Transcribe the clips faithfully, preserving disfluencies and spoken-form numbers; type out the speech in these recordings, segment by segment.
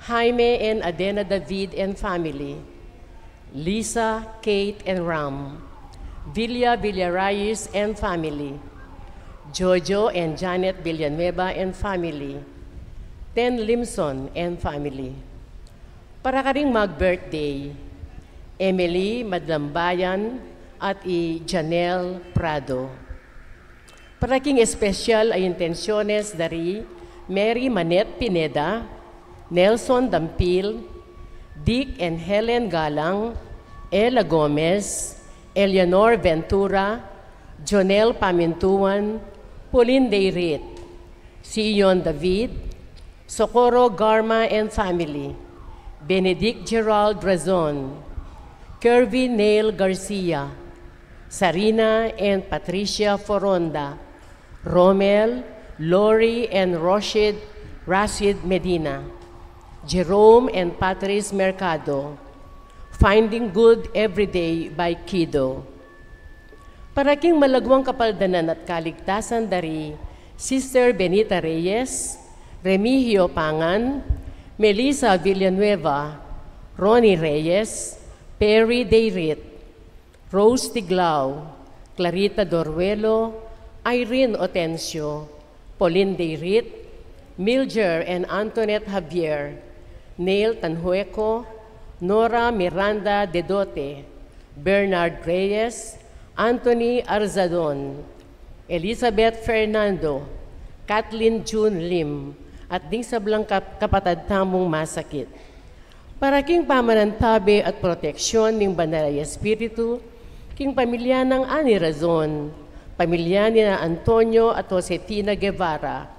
Jaime and Adena David and family, Lisa, Kate, and Ram, Villa Villarayes and family, Jojo and Janet Villanueva and family, Ten Limson and family. Para karing mag-birthday, Emily Madlambayan at i Janelle Prado. Para king espesyal a intensyones dari Mary Manette Pineda, Nelson Dampil, Dick and Helen Galang, Ella Gomez, Eleanor Ventura, Jonel Pamintuan, Pauline Dayrit, Sion David, Socorro Garma and family, Benedict Gerald Razon, Kirby Neil Garcia, Sarina and Patricia Foronda, Romel, Lori and Roshid, Rashid Medina, Jerome and Patrice Mercado, Finding Good Every Day by Kido. Para king malagwang kapaldanan at kaligtasan dari Sister Benita Reyes, Remigio Pangan, Melissa Villanueva, Ronnie Reyes, Perry Dayrit, Rose Tiglao, Clarita Doruelo, Irene Otencio, Pauline Dayrit, Milger and Antoinette Javier, Neil Tanhueco, Nora Miranda Dedote, Bernard Reyes, Anthony Arzadon, Elizabeth Fernando, Kathleen June Lim, at ding sablang kap-, kapatad tamung masakit. Para king pamanantabe at proteksyon ning Banal a Espiritu, king pamilya nang Ani Razon, pamilya nina Antonio at Josefina Guevara,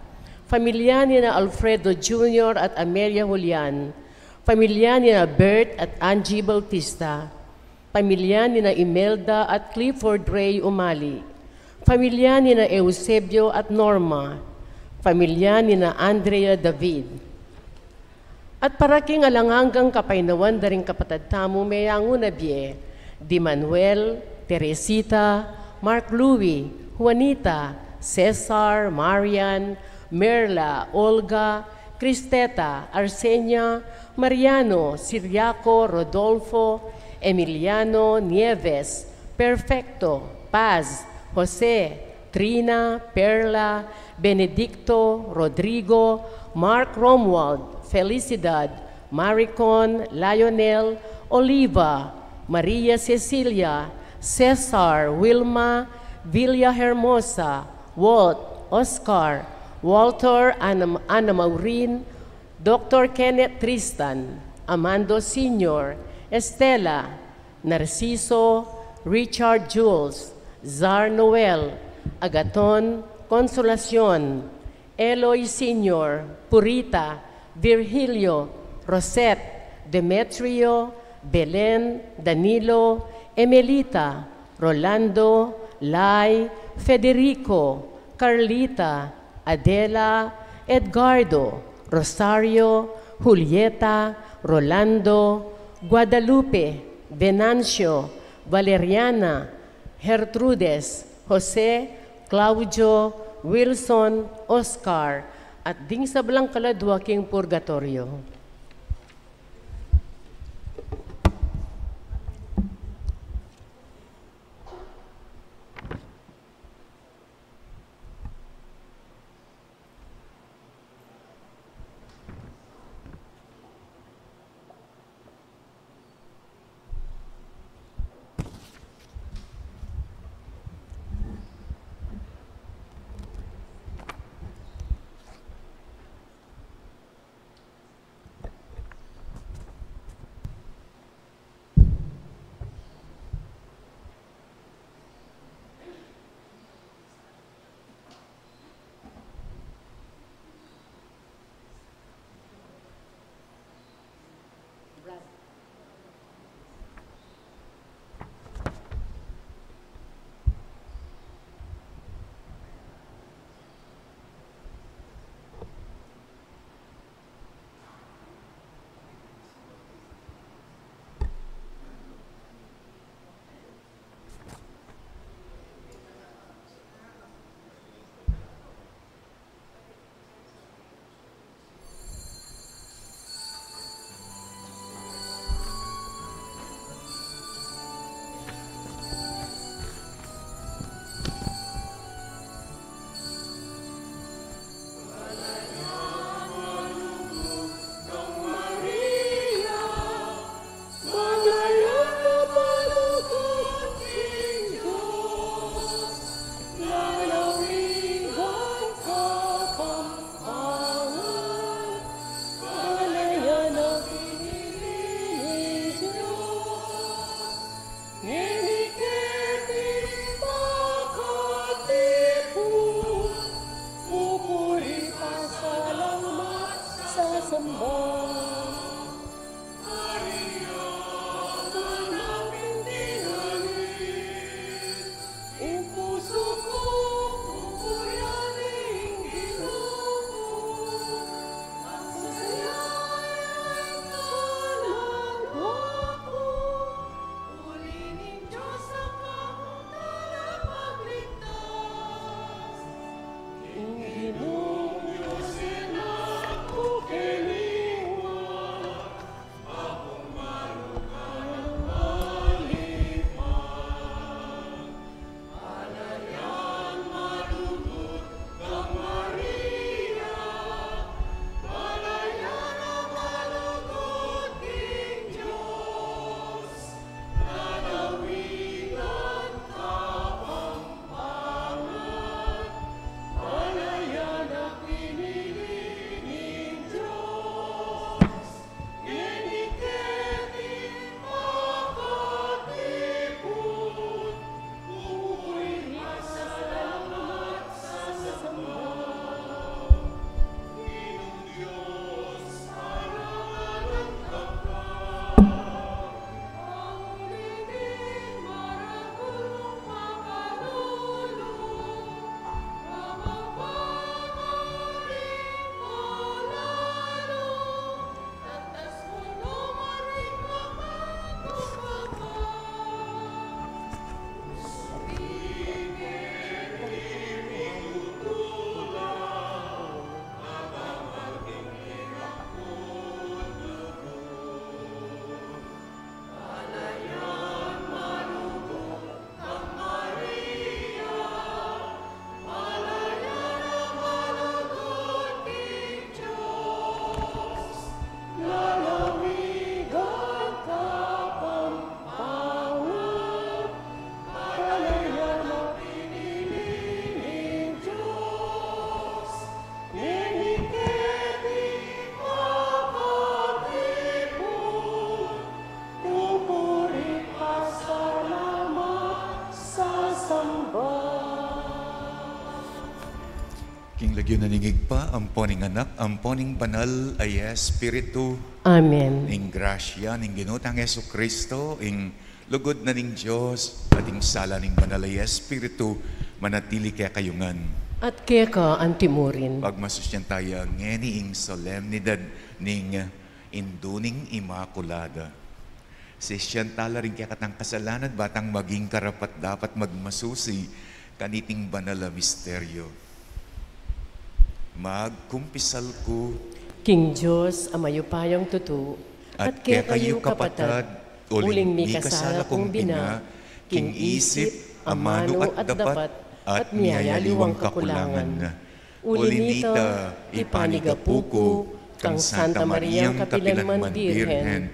pamilya nina Alfredo Junior at Amelia Julian, pamilya nina Bert at Angie Bautista, pamilya nina Imelda at Clifford Ray Umali, pamilya nina Eusebio at Norma, pamilya nina Andrea David. At para king alang anggang kapaynawan da ring kapatad tamu meyangu na bie, di Manuel, Teresita, Mark Louie, Juanita, Cesar, Marian, Merla, Olga, Cristeta, Arsenia, Mariano, Siriaco, Rodolfo, Emiliano, Nieves, Perfecto, Paz, Jose, Trina, Perla, Benedicto, Rodrigo, Mark Romuald, Felicidad, Maricon, Lionel, Oliva, Maria Cecilia, Cesar, Wilma, Villa Hermosa, Walt, Oscar, Walter, Ana, Ana Maureen, Doctor Kenneth Tristan, Amando Senior, Estela, Narciso, Richard Jules, Zar Noel, Agaton, Consolacion, Eloy Senior, Purita, Virgilio, Rosette, Demetrio, Belen, Danilo, Emelita, Rolando, Lai, Federico, Carlita, Adela, Edgardo, Rosario, Julieta, Rolando, Guadalupe, Venancio, Valeriana, Gertrudes, Jose, Claudio, Wilson, Oscar, at ding sablang kaladua king purgatorio. King lagyu na ning Ibpa, ampo ning Anak, ampo ning Banal a Espiritu. Amen. Ing grasya ning Ginu tang Jesucristo, ing lugud na ning Dios, at ing sala ning Banal a Espiritu, manatili kekayu ngan. At keka antimurin. Pagmasusyan taya ngeni ing solemnidad ning Indu ning Imakulada. Sisian tala ring kekatang kasalanan, ba tang maging karapat-dapat magmasusi kaniting banal a misteryo. Magkumpisal ku king Dios a mayupayang tutu, at kekayu kapatad, uling mikasala kung bina, king isip, amanu at dapat, at miyayaliwang kakulangan. Uli nita, ipanigapu ku kang Santa Mariang kapilanman Birhen,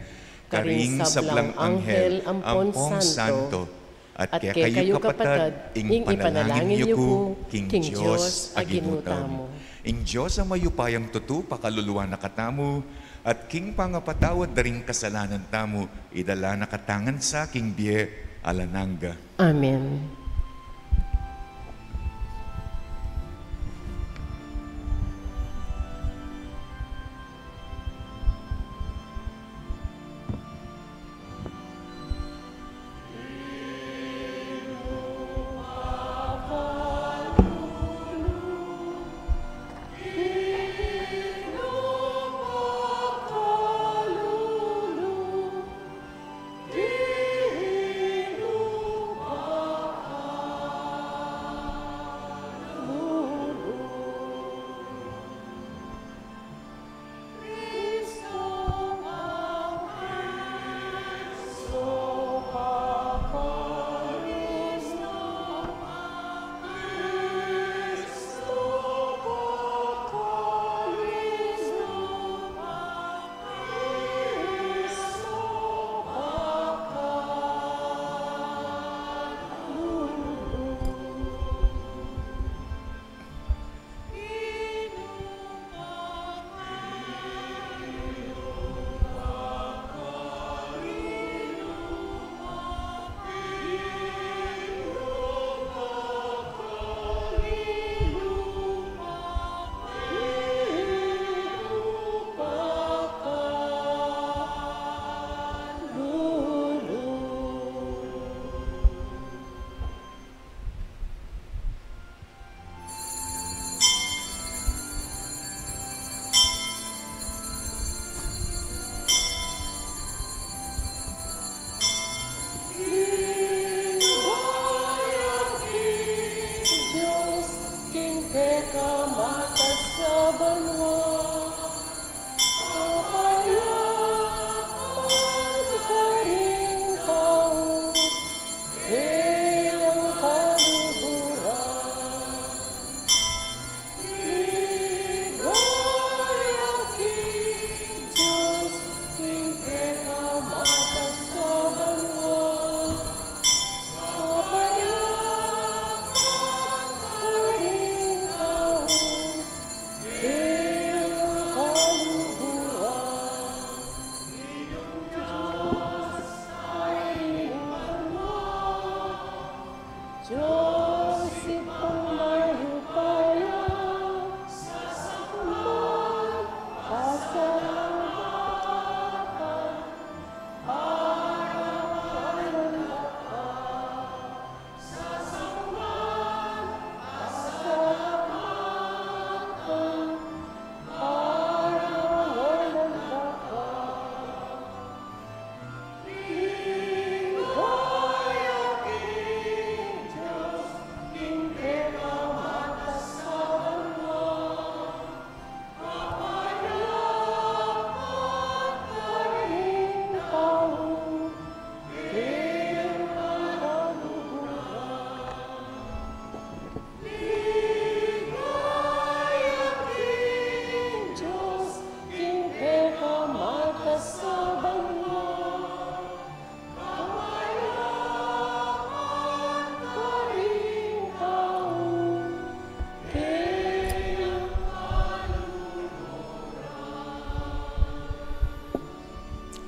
karing sablang anghel ampon santo, at kekayu kapatad, ing ipanalangin yu ku king Dios a Ginu tamu. Ing Dios a mayupayang tutu pakaluluan na katamu, at king pangapatawad da ring kasalanan tamu, idala na katamu ngan sa king bie alang angga. Amen.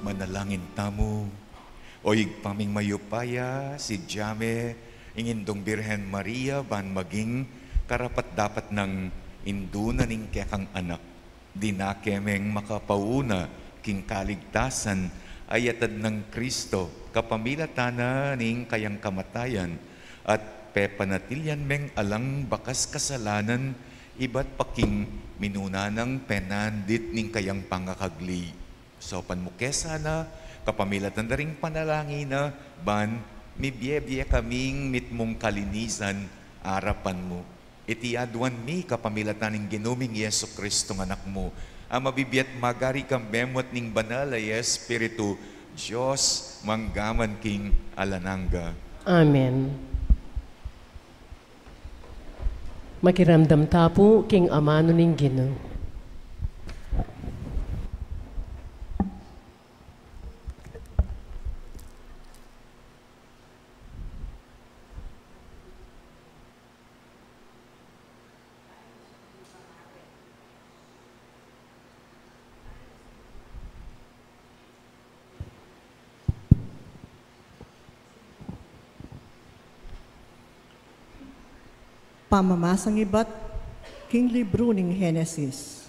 Manalangin tamu. O Ibpa ming mayupaya, sidya me ing Indung Birhen Maria ban maging karapat-dapat nang indu na ning kekang anak. Dinake meng makapauna king kaligtasan a yatad nang Kristo kapamilatan na ning kayang kamatayan, at pepanatilyan meng alang bakas kasalanan ibat pa king minuna nang penandit ning kayang pangakagli. Saupan mu ke sana, kapamilatan da ring panalangin na, ban mibie-bie kaming mitmung kalinisan arapan mu. Iti aduan mi kapamilatan ning Ginu ming Jesu Kristo nga Anak mu, a mabibie at magari kambe mu at ning Banal a Espiritu, Dios, mangga man king alang angga. Amen. Makiramdam ta pu king amanu ning Ginu. Pamamasang ibat king libru ning Henesis.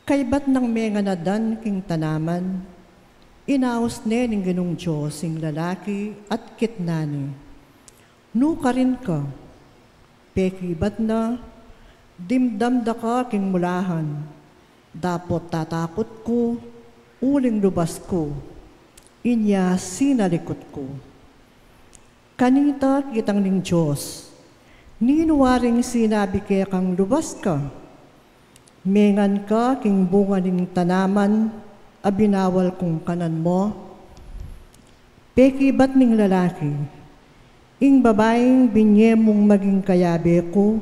Kaybat nang menganadan king tanaman, inaus ne ning Ginung Dios ing lalaki at kitnan ne, "Nu karin ka?" Pekibat na, "Dimdam da ka king mulahan, dapot tatakut ku, uling lubas ku, inya sinalikut ku." Kanita kitang ning Dios, "Ninu waring sinabi kekang lubas ka? Mengan ka king bunga ning tanaman a binawal kung kanan mu?" Pekibat ning lalaki, "Ing babaing binye mung maging kayabe ku,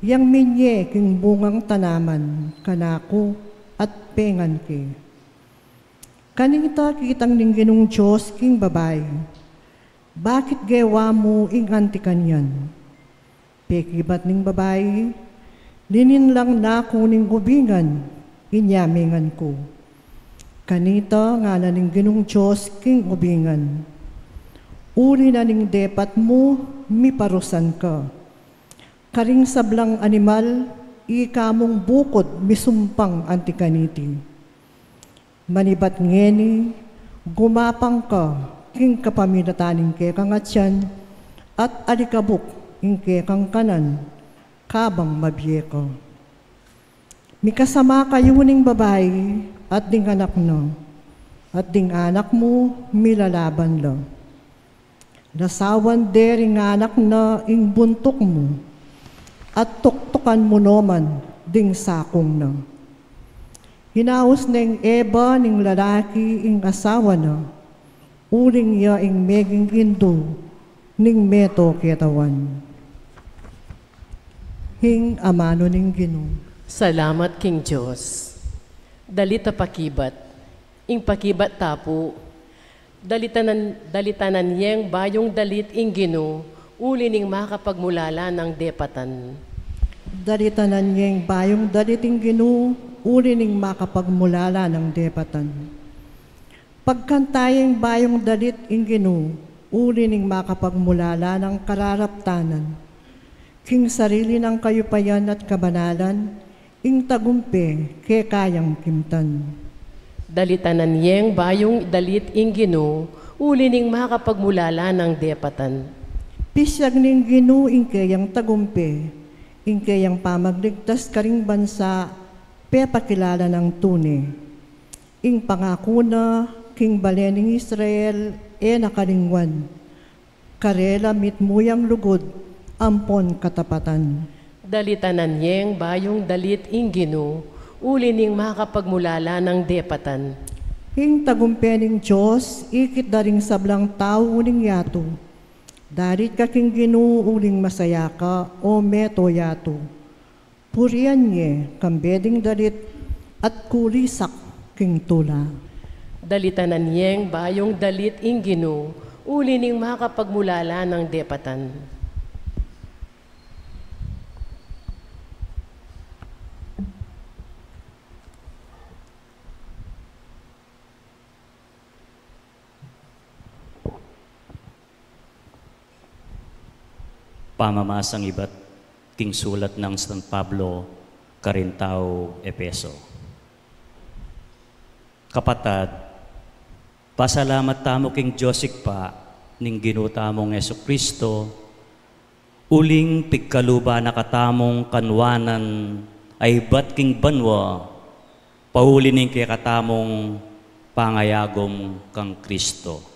yang minye king bungang tanaman kanaku at pengan ke." Kanita kitang ning Ginung Dios king babai, "Bakit gewa mu ing anti kanyan?" Pekibat ning babai, "Lininlang na ku ning ubingan, inya mengan ku." Kanita ngana ning Ginung Dios king ubingan, "Uli na ning depat mu, miparusan ka. Karing sablang animal, ika mung bukud misumpang anti kaniti. Manibat ngeni, gumapang ka king kapamilatan ning kekang atian, at alikabuk ing kekang kanan, kabang mabie ka. Mikasama kayu ning babai at ding anak na, at ding anak mu milalaban la. Lasawan de ring anak na ing buntuk mu, at tuktukan mu no man ding sakung na." Inaus neng Eva ning lalaki ing asawa na, uling ya ing meging indu ning meto ketawan. Ing amanu ning Ginu. Salamat king Dios. Dalit a pakibat. Ing pakibat ta pu, dalitanan, dalitanan yeng bayung dalit ing Ginu, uli ning makapagmulalan a depatan. Dalitanan yeng bayung dalit ing Ginu, uli ning makapagmulalan a depatan. Pagkanta yeng bayung dalit ing Ginu, uli ning makapagmulalan a kararaptanan. King sarili nang kayupayan at kabanalan, ing tagumpe keka yang kimtan. Dalitanan yeng bayung dalit ing Ginu, uli ning makapagmulalan a depatan. Pisyag ning Ginu ing keyang tagumpe, ing keyang pamagligtas karing bansa, pepakilala nang tune. Ing pangaku na king bale ning Israel, e na kalingwan. Karela mitmu yang lugud ampon katapatan. Dalitanan yeng bayung dalit ing Ginu, uli ning makapagmulalan a depatan. Ing tagumpe ning Dios, ikit da ring sablang tau uling yatu. Dalit ka king Ginu, uling masaya ka, o meto yatu. Purian ye kambe ding dalit at kulisak king tula. Dalitanan yeng bayung dalit ing Ginu, uli ning makapagmulalan a depatan. Pamamasang ibat king sulat nang San Pablo karing tau Efeso. Kapatad, pasalamat tamu king Dios Ibpa ning Ginu tamung Jesu-Cristo, uling pigkaluban na katamung kanuanan a ibat king banua, pauli ning kekatamung pangayagum kang Cristo.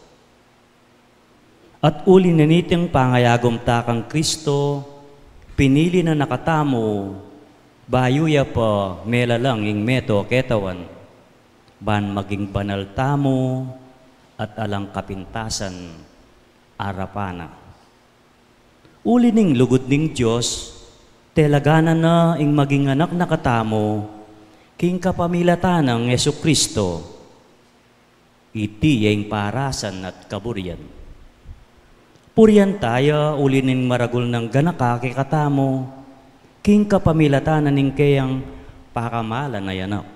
At uli na niting pangayagum ta kang Cristo, pinili na na katamu, bayu ya pa melalang ing meto a ketawan, ban maging banal tamu at alang kapintasan arapan na. Uli ning lugud ning Dios, telaganan na ing maging anak na katamu, king kapamilatan nang Jesu-Cristo. Iti ya ing parasan at kaburian. Purian taya uli ning maragul nang ganaka kekatamu, king kapamilatan na ning keyang pakamalan a Anak.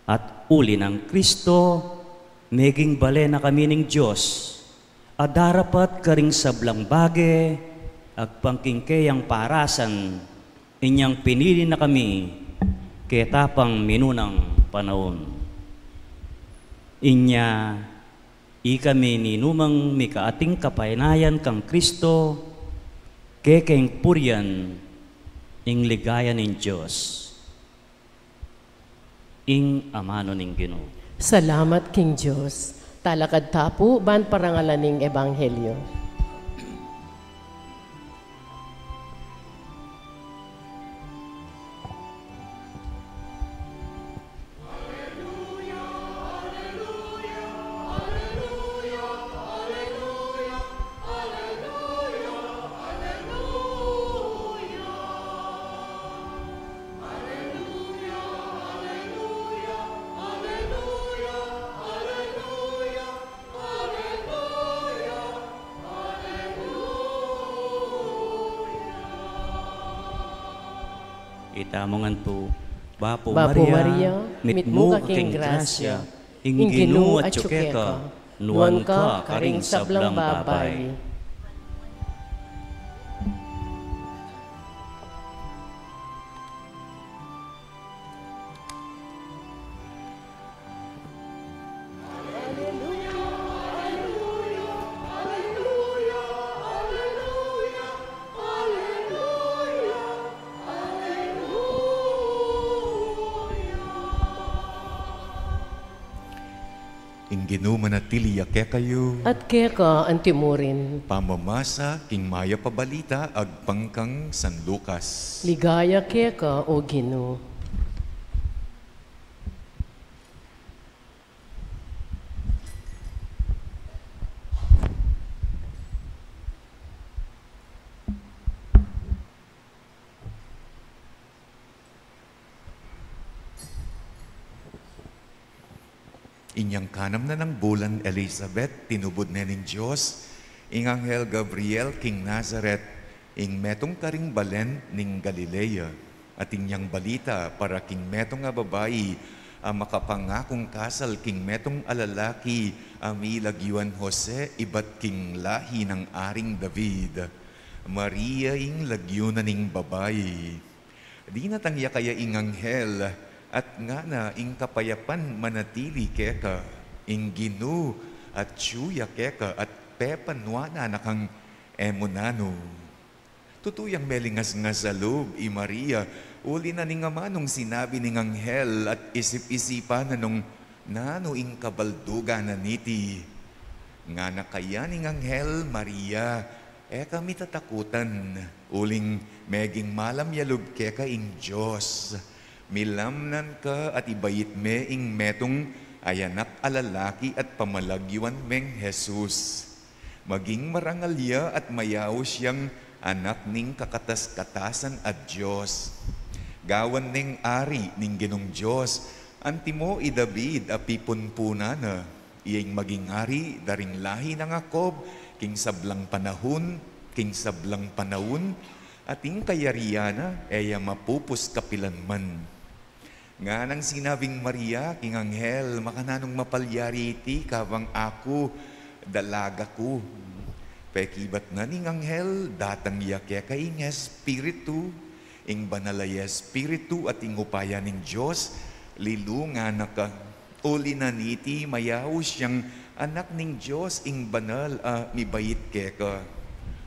At uli nang Cristo, meging bale na kami ning Dios, a darapat karing sablang bage, agpang king keyang parasan, inyang pinili na kami, keta pang minunang panaun. Inya, ikami ninumang mikaating kapaynayan kang Cristo, kekeng purian ing ligaya ning Dios. Ing amanu ning Ginu. Salamat king Dios. Talakad ta pu ban parangalan ing ebanghelyo. Itamu ngan pu. Bapu Maria, mitmu ka king grasya, ing Ginu atyu keka, nuan ka karing sablang babai. Ing Ginu manatili ya kekayu. At keka antimurin. Pamamasa king mayap a balita agpang kang San Lucas. Ligaya keka, O Ginu. Inyang kanam na nang bulan Elizabeth, tinubud ne ning Dios ing anghel Gabriel king Nazaret, ing metung karing balen ning Galilea. At inyang balita para king metung a babai a makapangakung kasal king metung a lalaki a milagyuan Jose ibat king lahi nang Aring David. Maria ing lagyu na ning babai. Dinatang ya kaya ing anghel, at ngana, ing kapayapan manatili keka, ing Ginu atyu ya keka, at pepanuanan na kang e mu nanu. Tutu yang melingasngas a lub i Maria, uli na ning amanung sinabi ning anghel, at isip-isipan na nung nanu ing kabaldugan na niti. Ngana kaya ning anghel, Maria, e ka mitatakutan, uling meging malam ya lub keka ing Dios. Milamnan ka at ibait me ing metung a anak a lalaki at pamalagyuan meng Jesus. Maging marangal ya at mayaus yang anak ning kakatas-katasan a Dios. Gawan neng ari ning Ginung Dios, antimo i David a pipunpunan na. Iya ing maging ari da ring lahi nang Jacob, king sablang panahun, king sablang panaun, at ing kayarian na e ya mapupus kapilanman. Nganang sinabing Maria king anghel, makananung mapalyari iti, kabang aku dalaga ku? Pekibat na ning anghel, datang ya keka ing Espiritu, ing banal a Espiritu at ing upaya ning Dios, lilungan na ka. Uli na niti, mayaus yang anak ning Dios, ing banal a mibait keka.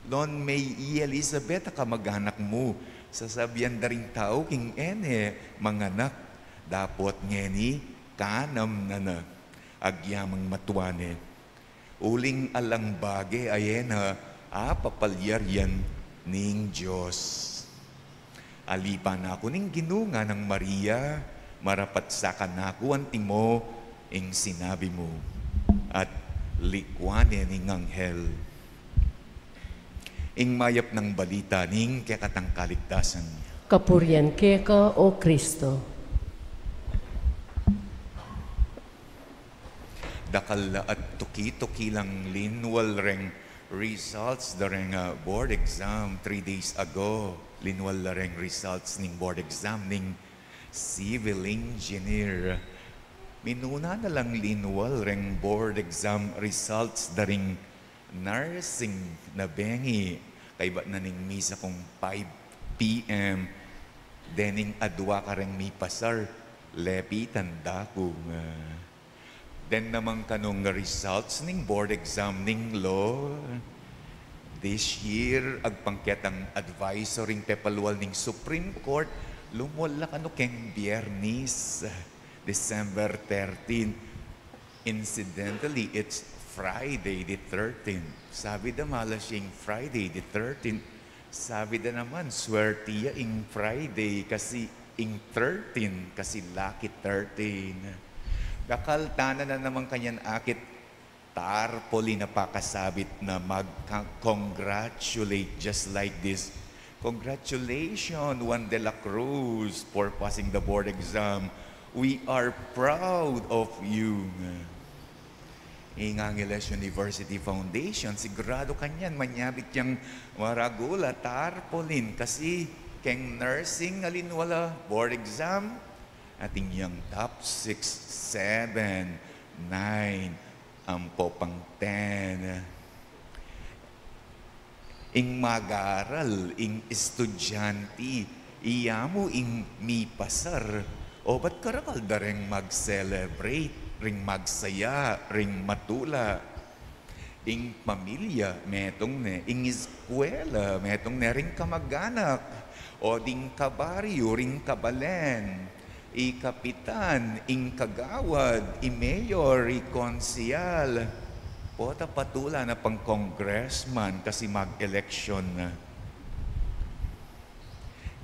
Lon me i Elizabeth a kamag-anak mu, sasabian da ring tau king e ne manganak, dapot ngeni kanam na na, agyamang matua ne. Uling alang bage a e na apapalyarian ning Dios. Alipan na ku ning Ginu, nganang Maria, marapat sa kanaku antimo ing sinabi mu. At likuan ne ning anghel. Ing mayap nang balita ning kekatang kaligtasan. Kapurian keka, O Kristo. Dakal la at tuki-tuki lang linwal reng results da reng, ah, board exam three days ago. Linwal la reng results ning board exam ning civil engineer. Minuna na lang linwal reng board exam results da ring nursing na bengi. Kaybat na ning misa kung five P M, dening adua kareng mipasar, lepitan da ku nga. Den naman kanung results ning board exam ning law. This year, agpang ketang advisory ing pepalwal ning Supreme Court, lumwal la kanu keng Biyernis, December thirteen. Incidentally, it's Friday the thirteenth. Sabi da malas ing Friday the thirteenth. Sabi da naman, swerte ya ing Friday kasi ing thirteen, kasi lucky thirteen. Dakal tana na naman kanyan akit tarpaulin a pakasabit na mag-congratulate just like this. Congratulations, Juan de la Cruz, for passing the board exam. We are proud of you. Ing Angeles University Foundation, sigurado kanyan manyabit yang maragul a tarpaulin kasi keng nursing a linwal a board exam, atin yang top six, seven, nine, ampo pang ten. Ing mag-aral, ing estudyante, iya mu ing mipasar, obat karakal da reng mag-celebrate, ring magsaya, ring matula. Ing pamilya, metung ne, ing eskwela, metung ne, ring kamag-anak, o ding kabaryu, ring kabalen, i kapitan, ing kagawad, i mayor, i konsehal, pota patula na pang congressman kasi mag-eleksyon na.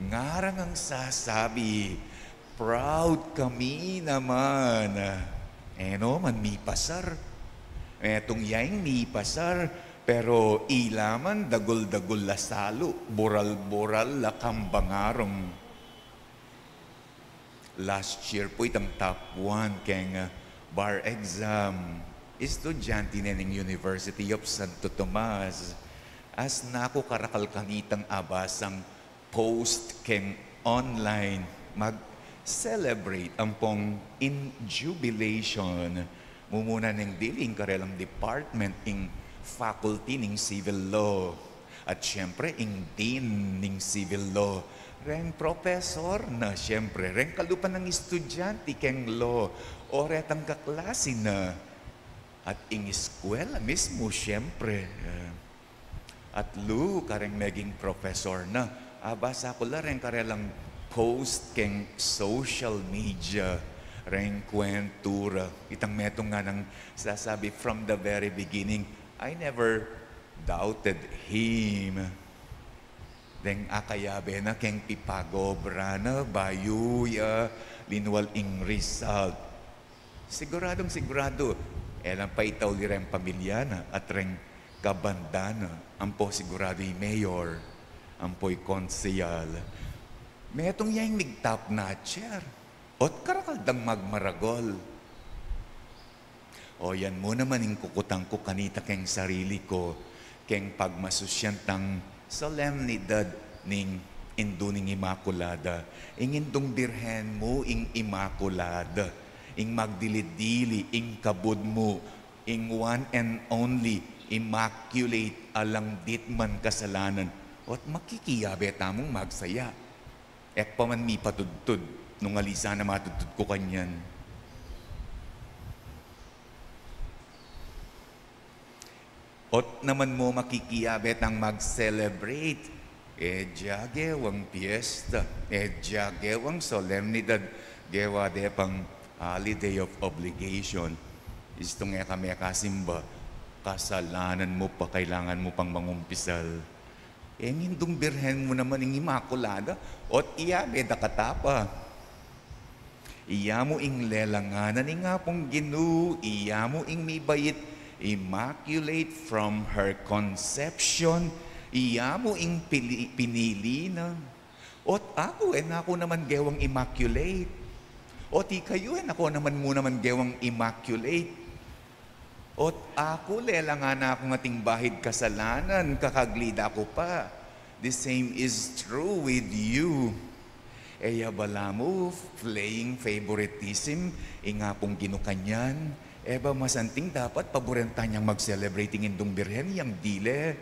Ngarang ang sasabi, proud kami naman. E no man mipasar. Metung ya ing mipasar, pero ila man dagul-dagul la salu, bural-bural la kambangarung. Last year pu itang top one keng, uh, bar exam. Estudyante ne ning University of Santo Tomas. As naku karakal kanitang abasang post keng online, mag-celebrate ampong in jubilation. Mumuna neng dili ing karelang department, ing faculty ning civil law. At siyempre, ing dean ning civil law, reng profesor na, siyempre, reng kalupa nang estudyante keng law, o retang kaklase na, at ing eskwela mismu, siyempre. Eh, at lu kareng meging profesor na, abasa ku la reng karelang post keng social media, reng kwentura, itang metung nganang sasabi, "From the very beginning, I never doubted him." Deng akayabe na keng pipagobra na bayu ya linwal ing result. Siguradung siguradu, e lang pa itauli reng pamilya na at reng kabanda na, ampo siguradu i mayor, ampo i konsehal. Metung ya ing mig-top notcher. Ot karakal dang magmaragol. O yan mu naman ing kukutan ku kanita keng sarili ku, keng pagmasusyan tang solemnidad ning Indu ning Imakulada. Ing Indung Birhen mu, ing Imakulada, ing magdili-dili, ing kabud mu, ing one and only immaculate, alang ditman kasalanan. Ot makikiabe tamung magsaya. E ku pa man mipatudtud, nung ali sana matudtud ku kanyan. Ot naman mu makikiabe tang mag-celebrate. E ja gewang piesta, e ja gewang solemnidad, gewa de pang holiday of obligation. Istung e kami kasimba, kasalanan mu pa, kailangan mu pang mangumpisal. E ing Indung Birhen mu naman ing Imakulada, ot iabe da ka ta pa. Iya mu ing lelanganan ning Apung Ginu, iya mu ing mibait, immaculate from her conception, iya mu ing pili-, pinili na. Ot aku, e na ku naman gewang immaculate. Ot ikayu, e na ku naman mu naman gewang immaculate. Ot aku, lelangan na kung ating bahid kasalanan, kakagli da ku pa. The same is true with you. E ya bala mu playing favoritism ing Apung Ginu kanyan? E ba masanting dapat paburen tanyang mag-celebrate ing Indung Birhen, yang dile?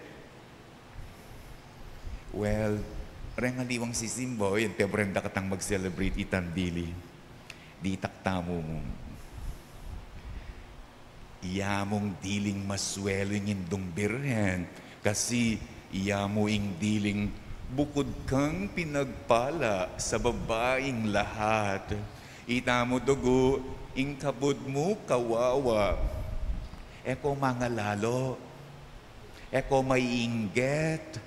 Well, reng aliwang sisimba, o, yan, paburen da katang mag-celebrate itang dili. Ditak tamu. Iya mung diling masuelu ing Indung Birhen, kasi iya mu ing diling bukud kang pinagpala sa babaing lahat. Ita mu dugu, ing kabud mu kawawa. E ko mangalalo, e ko maiinggit,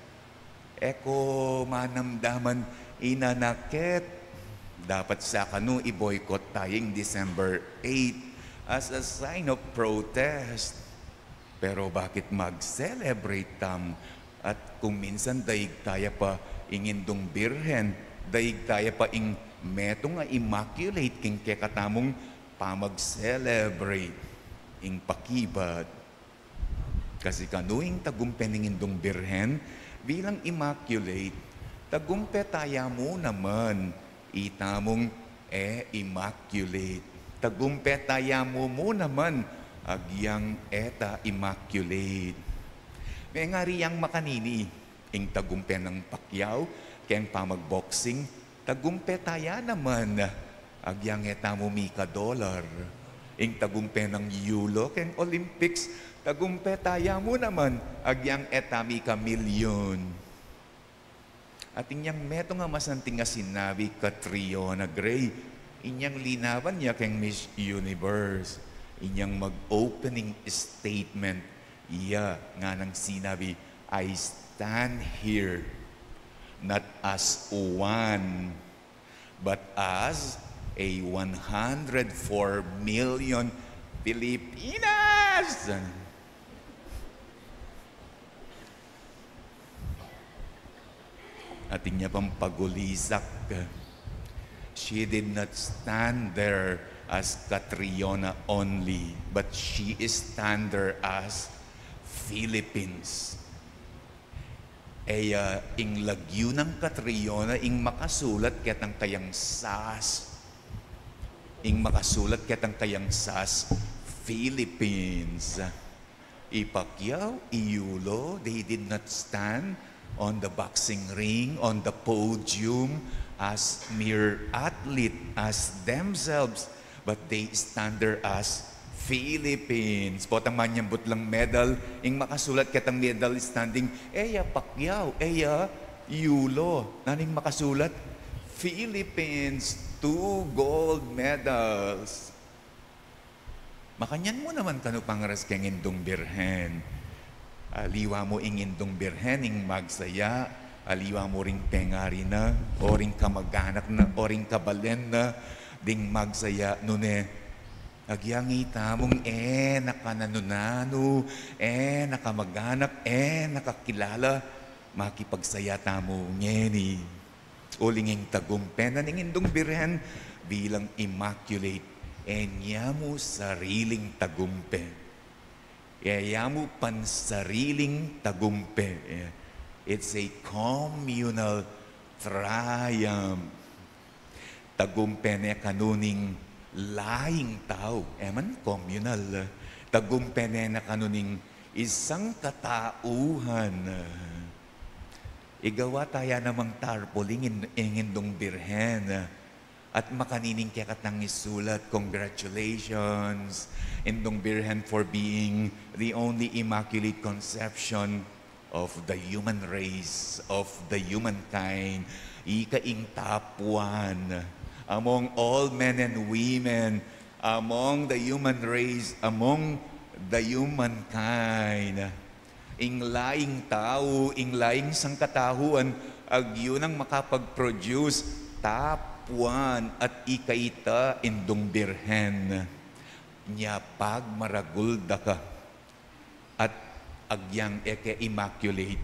e ko manamdaman inanakit. Dapat sa kanu i-boycott taya ing December eight as a sign of protest. Pero bakit mag-celebrate tamu? At kung minsan daig taya pa ing Indung Birhen, daig taya pa ing metung a immaculate king kekatamung pamag-celebrate, ing pakibat. Kasi kanu ing tagumpe ning Indung Birhen bilang immaculate, tagumpe taya mu naman itamung e immaculate. Tagumpe taya mu mu naman agyang e ta immaculate. Mengari yang makanini, ing tagumpe nang Pacquiao keng pamag-boxing, tagumpe taya naman agyang e tamu mika-dollar. Ing tagumpe nang Yulo keng Olympics, tagumpe taya mu naman agyang e ta mika-milyon. Atin yang metung a masanting a sinabi Catriona Gray, inyang linaban ya keng Miss Universe, inyang mag-opening statement ya, nganang sinabi, "I stand here not as one, but as a one hundred four million Filipinas." Atin ya pang pagulisak. She did not stand there as Catriona only, but she is stand there as Philippines. E ya ing lagyu nang Catriona ing makasulat ketang kayang sas. Ing makasulat ketang kayang sas, Philippines. I Pacquiao, i Yulo, they did not stand on the boxing ring, on the podium, as mere athlete, as themselves, but they stand there as Philippines. Potang manyambut lang medal, ing makasulat ketang medal standing, e ya Pacquiao, e ya Yulo. Nanu ing makasulat? Philippines, two gold medals. Makanyan mu naman kanu pangaras keng Indung Birhen. Aliwa mu ing Indung Birhen ing magsaya, aliwa mu ring pengari na, o ring kamaganak na, o ring kabalen na, ding magsaya, nune agyang itamung e na kananu-nanu, e na kamaganak, e na kakilala, makipagsaya tamu ngeni. Uling ing tagumpe na ning Indung Birhen bilang immaculate, e ya mu sariling tagumpe. E ya mu pansariling tagumpe. It's a communal triumph. Tagumpe ne kanu ning laing tau, e man communal. Tagumpe ne na kanu ning Isang katauhan, igawa taya namang tarpaulin ing, ing Indung Birhen, at makanini ing kekatang isulat, congratulations, Indung Birhen, for being the only Immaculate Conception of the human race, of the humankind. Ika ing top one among all men and women, among the human race, among the humankind. Ing laing tau, ing laing sangkatauhan, agyu nang makapag-produce, top one, at ika ita, Indung Birhen. Nya pagmaragul da ka. At agyang e ke Immaculate,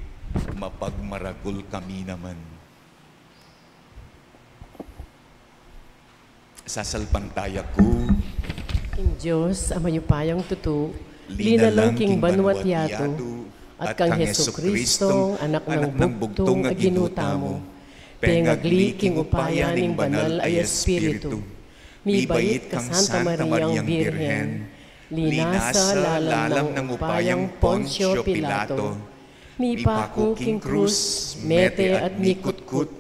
mapagmaragul kami naman. Sasalpantaya ku king Dios a mayupayang tutu, linalang king banwa't yatu, at kang Jesucristo, Anak nang bugtung a Ginu tamu, pengagli king upaya ning Banal a Espiritu, mibait kang Santa Mariang Birhen, linasa lalam nang upayang Poncio Pilato, mipaku king krus, mete at mikutkut,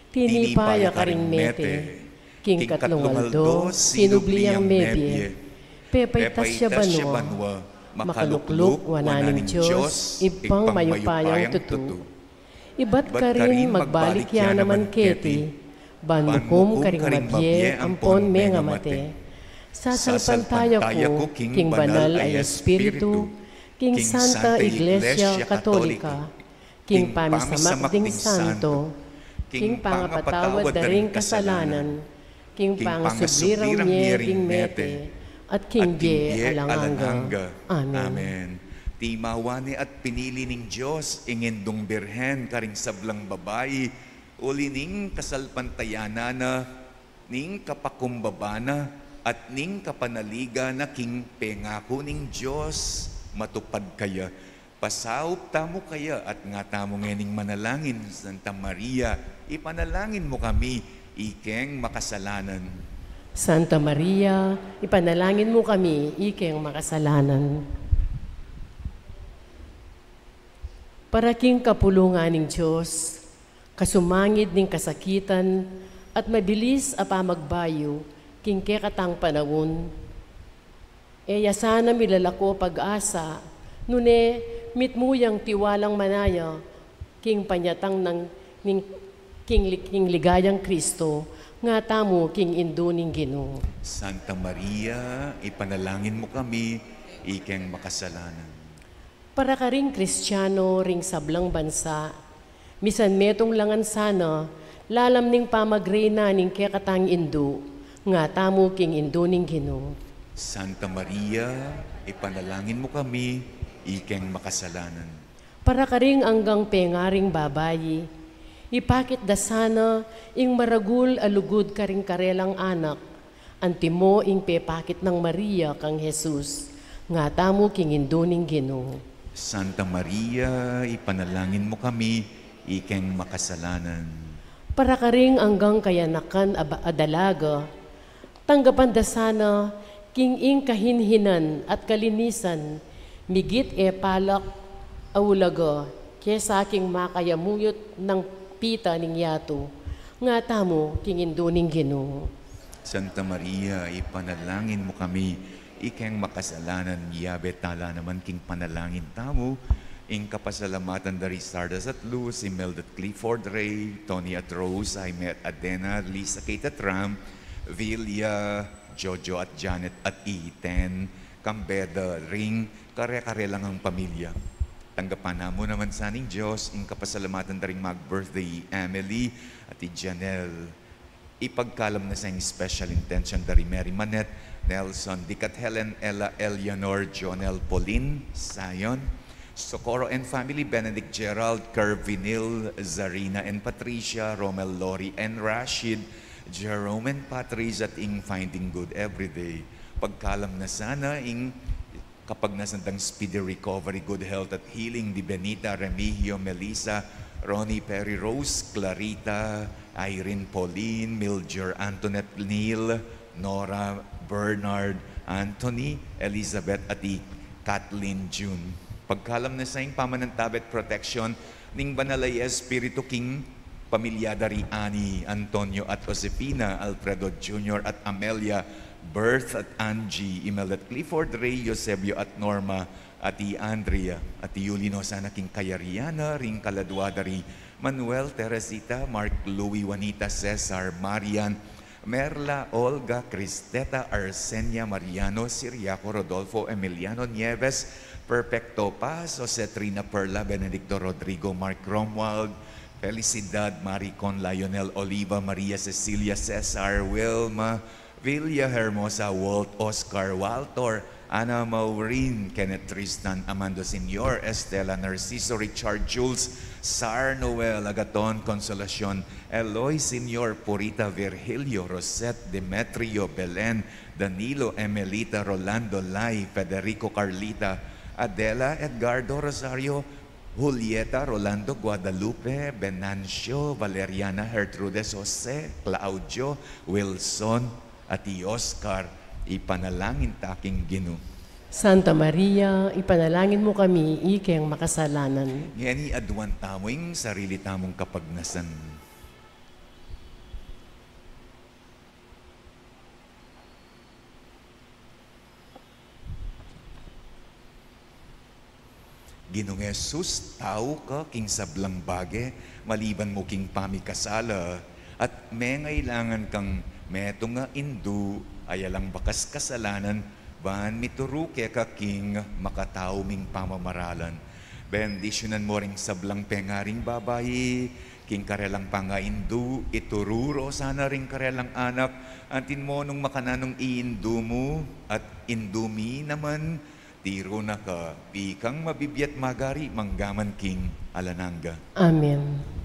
tinipa ya karing mete, king katlung aldo sinubli yang mebie, pepaitas ya banua, makalukluk wanan ning Dios, Ibpang mayupayang tutu. Ibat karin magbalik ya naman keti, ban mukum karing mabie ampon mengamate. Sasalpantaya ku king Banal a Espiritu, king Santa Iglesia Katolika, king pamisamak ding santo, king pangapatawad da ring kasalanan, king pangasubli rang mie ring mete, at king bie alang angga. Amen. Timawa ne at pinili ning Dios ing Indung Birhen karing sablang babai, uli ning kasalpantayanan na, ning kapakumbaba na, at ning kapanaligan na king pengaku ning Dios matupad kaya. Pasaup tamu kaya at nga tamu ngening manalangin: Santa Maria, ipanalangin mu kami, ikeng makasalanan. Santa Maria, ipanalangin mu kami, ikeng makasalanan. Para king kapulungan ning Dios, kasumangid ning kasakitan at mabilis a pamagbayu king kekatang panaun. E ya sana milalako pag-asa, nune mitmu yang tiwalang manaya king panyatang nang, ning, king li-, king ligayang Kristo, nga tamu king Indu ning Ginu. Santa Maria, ipanalangin mu kami, ikeng makasalanan. Para karing Kristiano ring sablang bansa, misan metung la ngan sana, lalam ning pamagreina ning kekatang Indu, nga tamu king Indu ning Ginu. Santa Maria, ipanalangin mu kami, ikeng makasalanan. Para karing anggang pengaring babai, ipakit da sana ing maragul a lugud karing karelang anak, antimo ing pepakit nang Maria kang Jesus, nga tamu king Indu ning Ginu. Santa Maria, ipanalangin mu kami, ikeng makasalanan. Para karing anggang kayanakan a ba-, a dalaga, tanggapan da sana king ing kahinhinan at kalinisan, migit e palak a ulaga kesa king makayamuyut nang pita ning yatu, nga tamu king Indu ning Ginu. Santa Maria, ipanalangin mu kami, ikeng makasalanan. Yabe tala naman king panalangin tamu ing kapasalamatan da ri Stardust at Luz, Imelda at Clifford Ray, Tony at Rose, Jaime at Adena, Lisa, Kate at Ram, Vilya, Jojo at Janet at Iten, kambe da ring kare-kare lang a pamilya. Tanggapan na mu naman sa ning Dios ing kapasalamatan da ring mag-birthday, Emily at i Janelle. Ipagkalam na sa ing special intention da ri Mary Manette, Nelson, Dick at Helen, Ella, Eleanor, Jonel, Pauline, Zion, Socorro and family, Benedict, Gerald, Kervinil, Zarina and Patricia, Romel, Lori and Rashid, Jerome and Patrice, at ing Finding Good Everyday. Pagkalam na sana ing kapagnasan dang speedy recovery, good health at healing di Benita, Remigio, Melissa, Ronnie, Perry, Rose, Clarita, Irene, Pauline, Mildred, Antoinette, Neil, Nora, Bernard, Anthony, Elizabeth, at i Kathleen June. Pagkalam na sa ing pamanantabe at protection ning Banal a Espiritu king pamilya da ri Ani, Antonio at Josefina, Alfredo Junior at Amelia, Bert at Angie, Imelda at Clifford, Ray, Eusebio at Norma, at i Andrea, at i Yuli no sana king kayarian na ring kaladua da ri Manuel, Teresita, Mark, Louie, Juanita, Cesar, Marian, Merla, Olga, Cristeta, Arsenia, Mariano, Siriaco, Rodolfo, Emiliano, Nieves, Perfecto, Paz, Jose, Trina, Perla, Benedicto, Rodrigo, Mark, Romuald, Felicidad, Maricon, Lionel, Oliva, Maria, Cecilia, Cesar, Wilma, Villa, Hermosa, Walt, Oscar, Walter, Ana, Maureen, Kenneth, Tristan, Amando, Senior, Estela, Narciso, Richard, Jules, Sar, Noel, Agaton, Consolacion, Eloy, Senior, Purita, Virgilio, Rosette, Demetrio, Belen, Danilo, Emelita, Rolando, Lai, Federico, Carlita, Adela, Edgardo, Rosario, Julieta, Rolando, Guadalupe, Venancio, Valeriana, Gertrudes, Jose, Claudio, Wilson, at i Oscar. Ipanalangin ta king Ginu. Santa Maria, ipanalangin mu kami ikeng makasalanan. Ngeni aduan tamu ing sarili tamung kapagnasan. Ginung Jesus, tau ka king sablang bage, maliban mu king pamikasala, at mengailangan kang metung a indu, a alang bakas kasalanan, ban mituru keka king makatau ming pamamaralan. Bendisyunan mu ring sablang pengaring babai, king karelang pangaindu, ituru ro sana ring karelang anak, anti mo nung makananung indu mu, at indu mi naman, tiru na ka, ikang mabibie at magari manggaman king alang angga. Amen.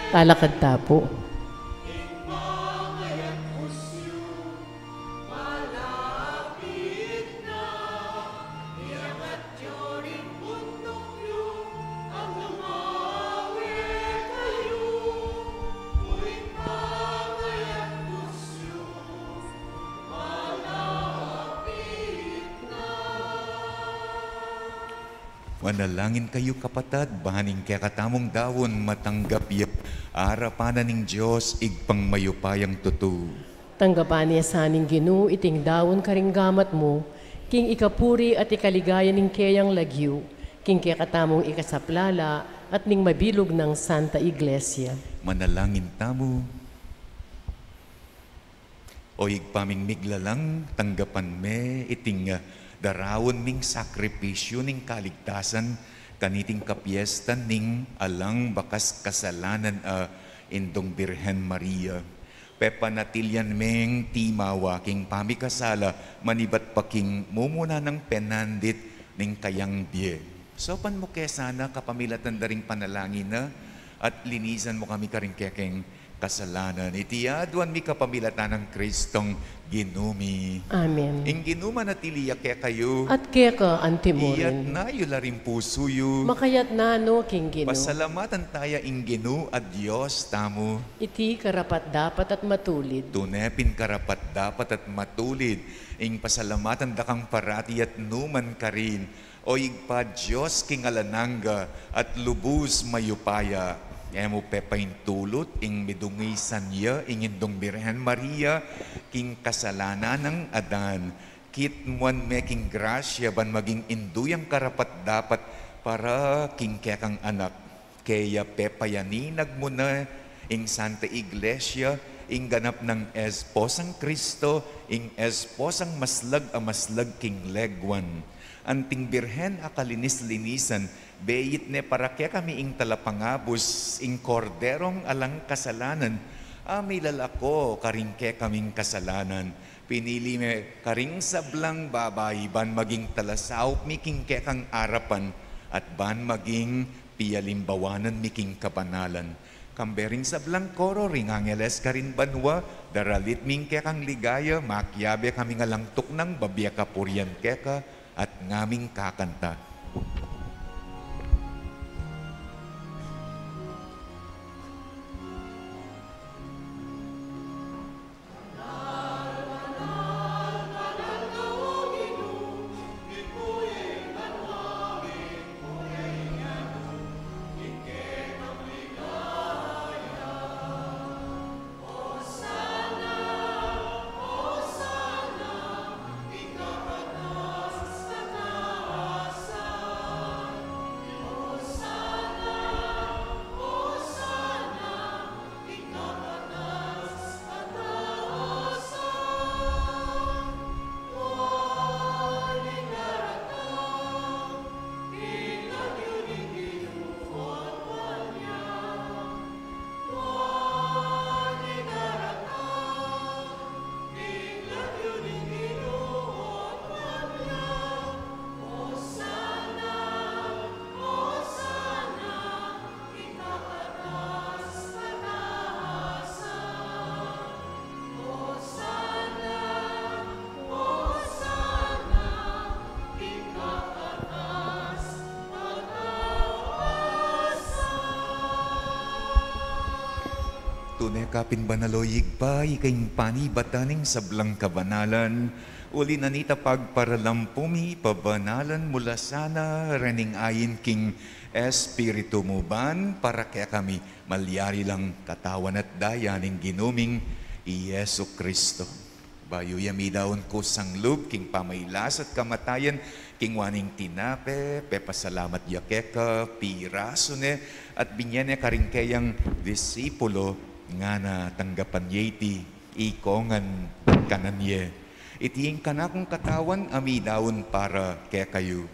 Talakad ta pu. Manalangin kayu, kapatad, ban ing kekatamung daun matanggap ya arapan na ning Dios Ibpang mayupayang tutu. Tanggapan na sa ning Ginu iting daun karing gamat mu, king ikapuri at ikaligaya ning keyang lagyu, king kekatamung ikasaplala at ning mabilug nang Santa Iglesia. Manalangin tamu. O Ibpa ming miglalang, tanggapan me iting, ah, daraun ming sakripisyu ning kaligtasan kaniting kapiestan ning alang bakas kasalanan a Indung Birhen Maria. Pepanatilian meng timawa king pamikasala manibat pa king mumuna nang penandit ning kayang bie. Saupan mu ke sana kapamilatan da ring panalangin na, at linisan mu kami karing kekeng kasalanan. Iti aduan mi kapamilatan nang Kristong Ginu mi. Amen. Ing Ginu manatili ya kekayu. At keka antimurin. Iyatna yu la ring pusu yu. Makayatna no king Ginu. Pasalamatan taya ing Ginu a Dios tamu. Iti karapat-dapat at matulid. Tune pin karapat-dapat at matulid ing pasalamatan da kang parati at numan karin, O Ibpa, Dios king alang angga at lubus mayupaya. E mu pepaintulut ing midungisan ya ing Indung Birhen Maria king kasalanan nang Adan. Kitmuan me king grasya ban maging indu yang karapat-dapat para king kekang anak. Kaya pepayaninag mu na ing Santa Iglesia, ing ganap nang esposang Kristo, ing esposang maslag a maslag king leguan. Anting Birhen a kalinis-linisan, beit ne para kekami ing talapangabus, ing Korderong alang kasalanan, a milalako karing kekaming kasalanan. Pinili me karing sablang babai ban maging talasaup mi king kekang arapan, at ban maging pialimbawanan mi king kabanalan. Kambe ring sablang koro ring angeles karin banua, daralit mi ing kekang ligaya, makiabe kaming alang tuknang babie kapurian keka, at ngaming kakanta. Tune ka pin banal, o Ibpa, ika ing panibatan ning sablang kabanalan, uli na nita pagparalampu mi, pabanalan mu la sana rening ain king Espiritu mu ban para kekami malyari lang katawan at daya ning Ginu ming i Jesu Kristo. Bayu ya midaun kusang lub king pamailas at kamatayan, kinua ne ing tinape, pepasalamat ya keka, pirasu ne, at binye ne karing keyang disipulo, ngana, tanggapan ye iti, ikongan, kanan ye. Iti ing kanakung katawan a midaun para kekayu.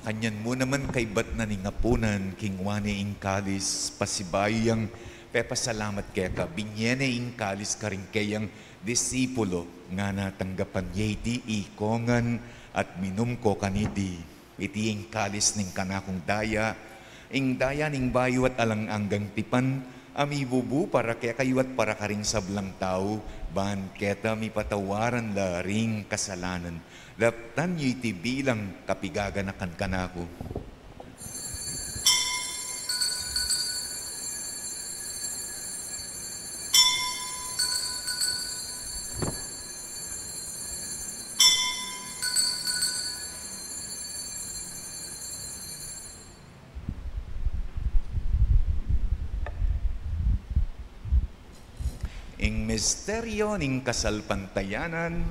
Kanyan mu naman kaybat na ning apunan, kinua ne ing kalis, pasibayu yang pepasalamat keka, binye ne ing kalis karing keyang disipulo, ngana, tanggapan ye iti ikongan at minum ko kaniti. Iti ing kalis ning kanakung daya, ing daya ning bayu at alang anggang tipan, a mibubu para kekayu at para karing sablang tau, ban keta mipatawaran la ring kasalanan. Daptan yu iti bilang kapigaganakan kanaku. Ing misteryo ning kasalpantayanan.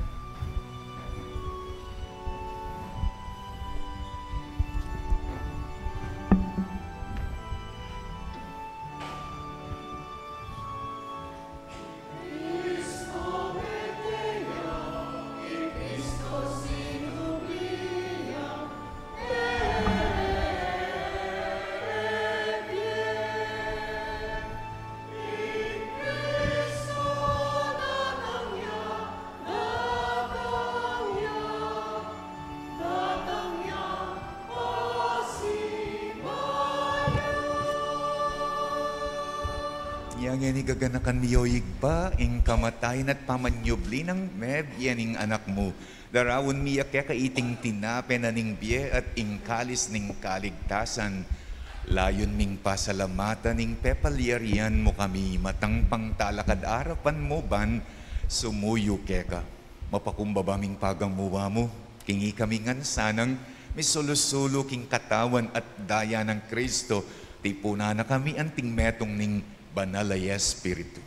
Inya ngeni gaganakan mi, o Ibpa, ing kamatayan at pamanyubli nang mebie ning Anak mu. Daraun mi ya keka iting tinape na ning bie at ing kalis ning kaligtasan. Layun ming pasalamatan ing pepalyarian mu kami matang pangtalakad arapan mu ban sumuyu keka. Mapakumbaba ming pagamuan mu, king ikami ngan sanang misulu-sulu king katawan at daya nang Kristo, tipunan na kami anting metung ning Banal a Espiritu.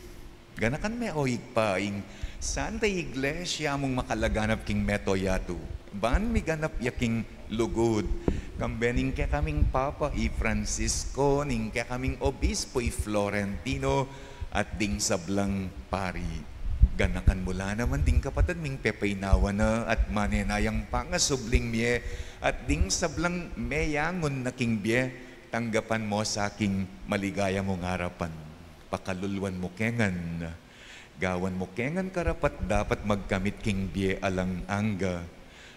Ganakan me, o Ibpa, ing Santa Iglesia mung makalaganap king mabilug a yatu, ban miganap ya king lugud, kambe ning kekaming Papa i Francisco, ning kekaming Obispo i Florentino, at ding sablang pari. Ganakan mu la naman ding kapatad ming pepaynawa na at manenayang pangasubling mie, at ding sablang meyangun na king bie, tanggapan mu sa king maligaya mung arapan. Pakaluluan mu ke ngan, gawan mu ke ngan karapat-dapat magkamit king bie alang angga.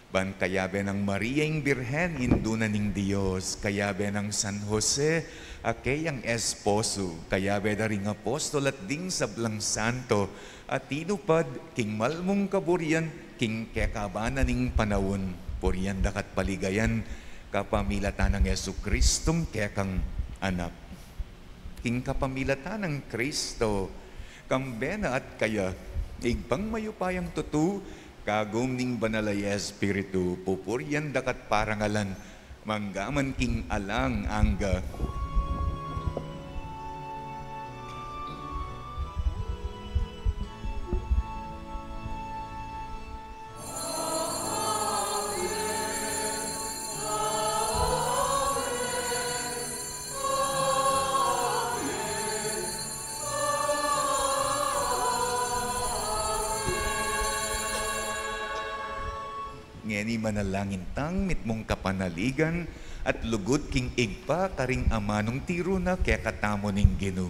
Ban kayabe nang Maria ing Birhen, Indu na ning Dios, kayabe nang San Jose, a keyang esposo, kayabe da ring apostol at ding sablang santo, a tinupad king malmung kaburian king kekaban na ning panaun, purian da ka at paligayan, kapamilatan nang Jesucristong kekang Anak. King kapamilatan nang Kristo, kambe na at kaya, Ibpang mayupayang tutu, kagum ning Banal a Espiritu, pupurian da ka at parangalan, mangga man king alang angga. Ngeni manalangin tang mitmung kapanaligan at lugud king Ibpa karing amanung tiru na kekatamu ning Ginu.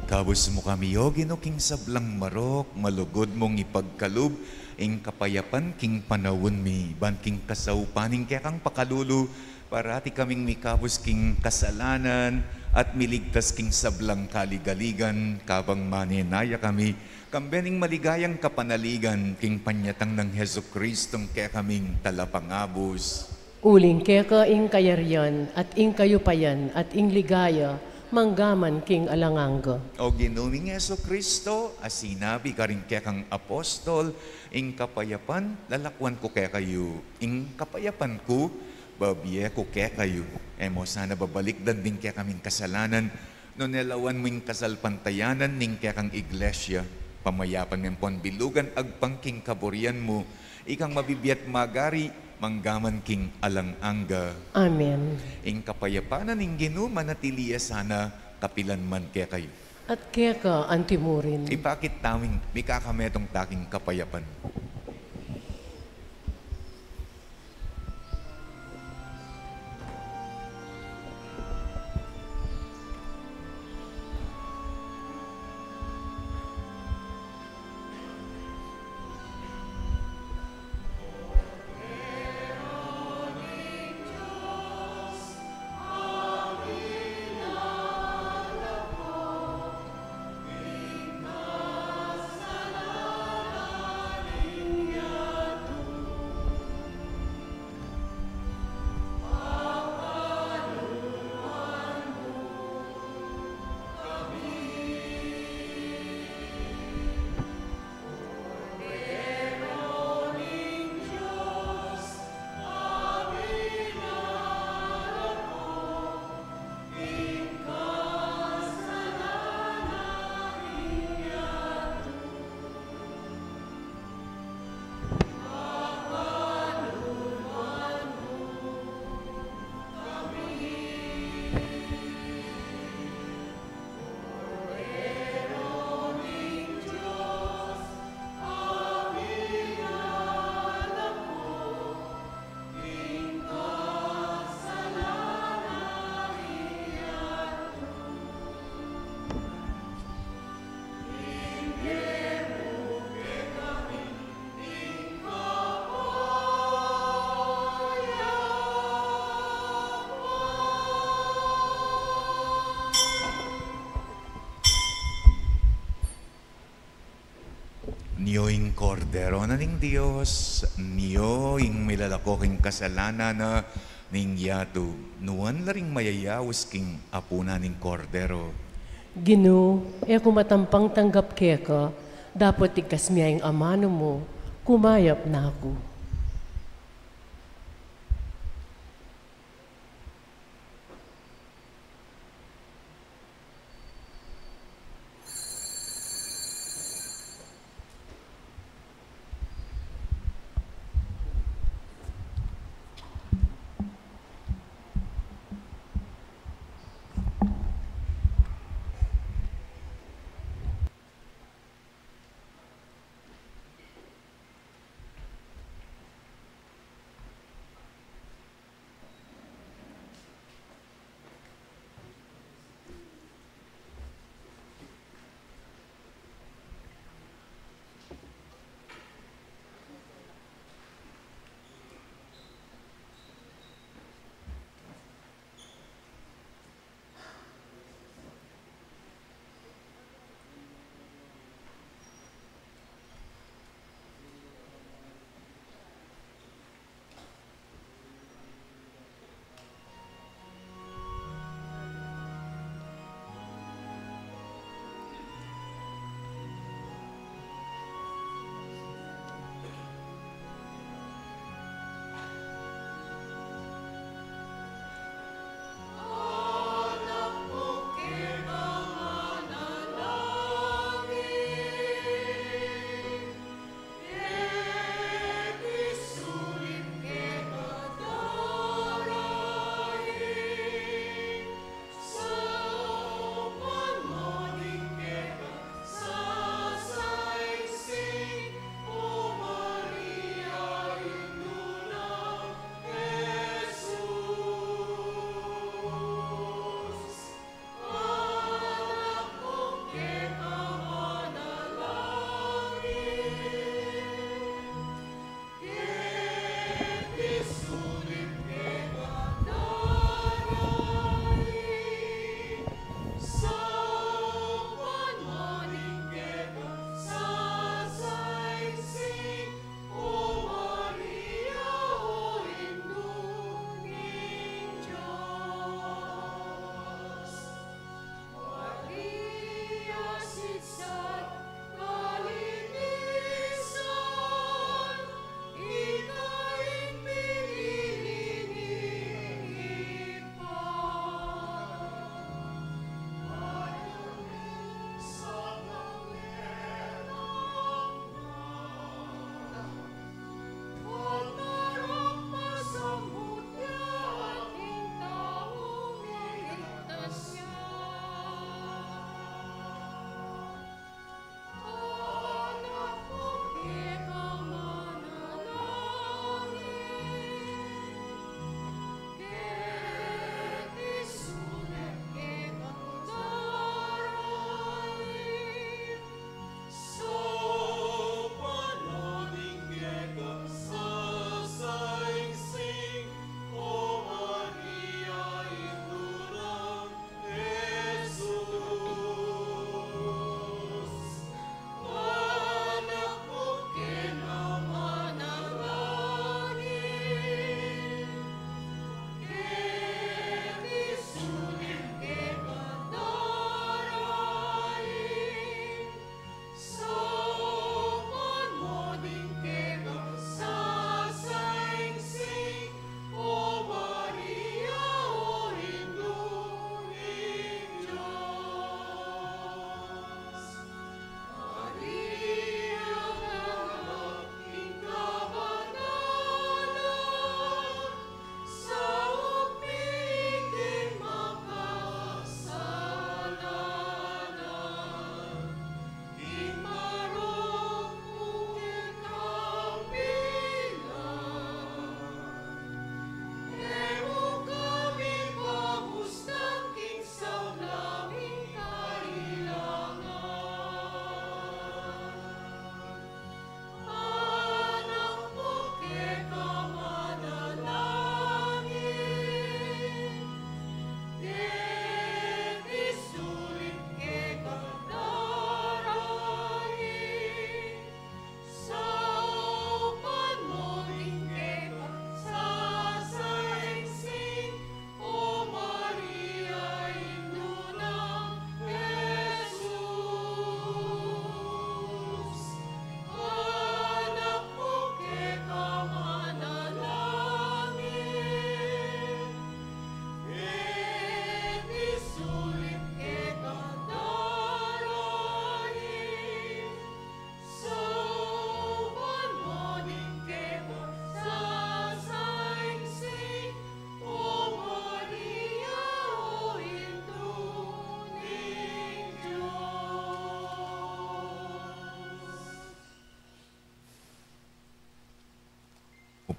Ikabus mu kami, O Ginu, king sablang marok, malugud mung ipagkalub ing kapayapan king panaun mi, ban king kasaupan ning kekang pakalulu, parati kaming mikabus king kasalanan at miligtas king sablang kaligaligan, kabang manenaya kami kambe ning maligayang kapanaligan king panyatang nang Jesucristong kekaming Talapangabus. Uling keka ing kayarian, at ing kayupayan, at ing ligaya, manggaman king alang angga. O Ginu ming Jesucristo, a sinabi karing kekang apostol, ing kapayapan lalakwan ku kekayu, ing kapayapan ku babie ku kekayu. E mu sana babalikdan ding kekaming kasalanan, nune lawan mu ing kasalpantayanan ning kekang Iglesia. Pamayapan me ampon bilugan agpang king kaburian mu, ikang mabibie at magari, manggaman king alang angga. Amen. Ing kapayapan na ning Ginu manatili ya sana kapilan man kekayu. At keka antimurin. Ipakit taming mikakametung ta king kapayapan. Nio ing Kordero na ning Dios, nio ing milalako king kasalanan na ning yatu. Nuan la ring mayayaus king apunan ning Kordero. Ginu, e ku matampang tanggap keka, dapot tigkas me ing amanu mu, kumayap na ku.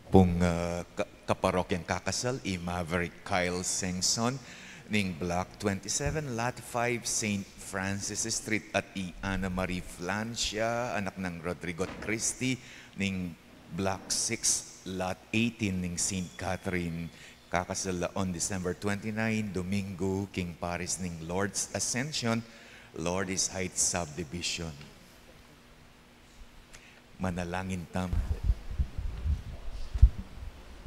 Pung, ah, ka-, kaparokyang kakasal, i Maverick Kyle Sengson, ning Block twenty-seven, Lot five, Saint Francis Street, at i Anna Marie Flancia, anak nang Rodrigo at Christy, ning Block six, Lot eighteen, ning Saint Catherine. Kakasal la on December twenty-nine, Domingo, king Paris ning Lord's Ascension, Lourdes Heights Subdivision. Manalangin tamu.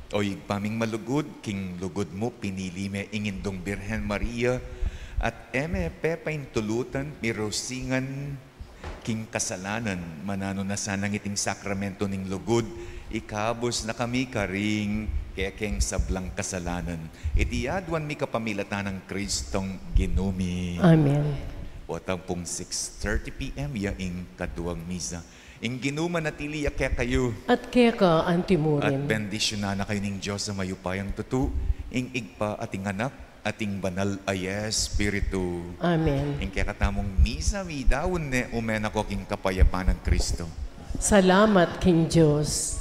O Ibpa ming malugud, king lugud mu pinili me ing Indung Birhen Maria, at e me pepaintulutan mirusingan king kasalanan, mananu na sanang iting sakramento ning lugud, ikabus na kami karing kekeng sablang kasalanan. Iti aduan mi kapamilatan nang Kristong Ginu mi. Amen. Watang pung six thirty P M ya ing kaduang misa. Ing Ginu manatili ya kekayu. At keka antimurin. At bendisyunan na kayu ning Dios a mayupayang tutu, ing Ibpa at ing Anak at ing Banal a Espiritu. Amen. Ing kekatamung misa midaun ne, ume na ko king kapayapan nang Kristo. Salamat king Dios.